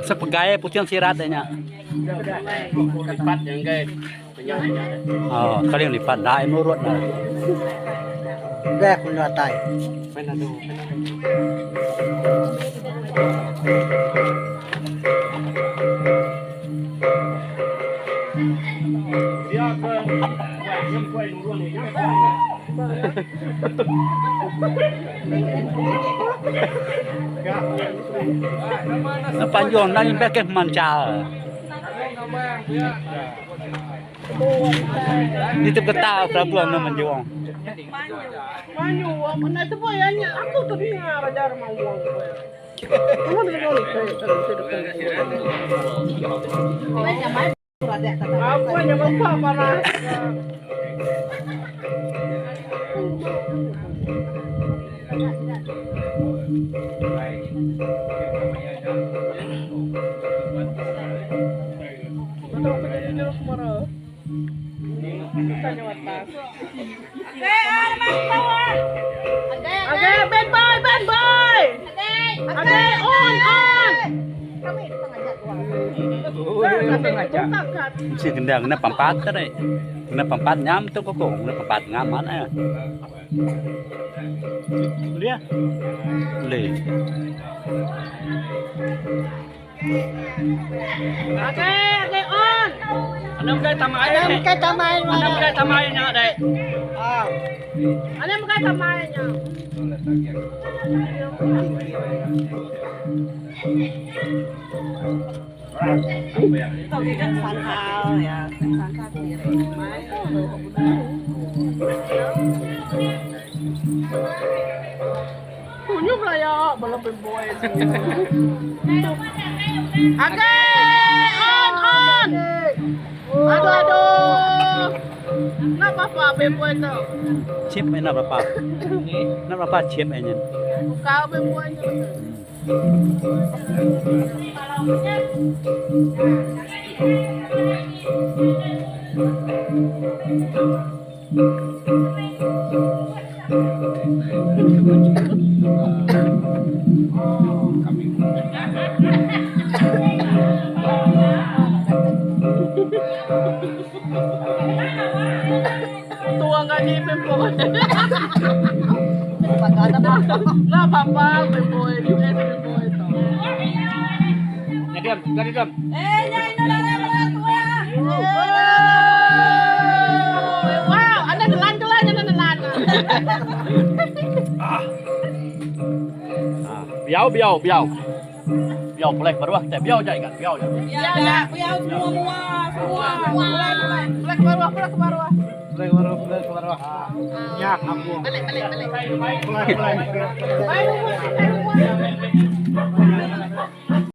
Sepegai puting sirat nya. Oh, kaling lipat dah murut dah. Dah ku datai. Panjung nang nyebel ke mancal. Itu keta Prabu anu menjuang. Mesti kena ngena pampat tadi. Ngena pampat nyam tu koko, ngena pampat ngam mana ya. Boleh ah? Boleh. Chip ai nak berapa? Nak berapa chip ai nyen? Biau biau biau. Biau pelek baruah kita biau ja igat biau ja.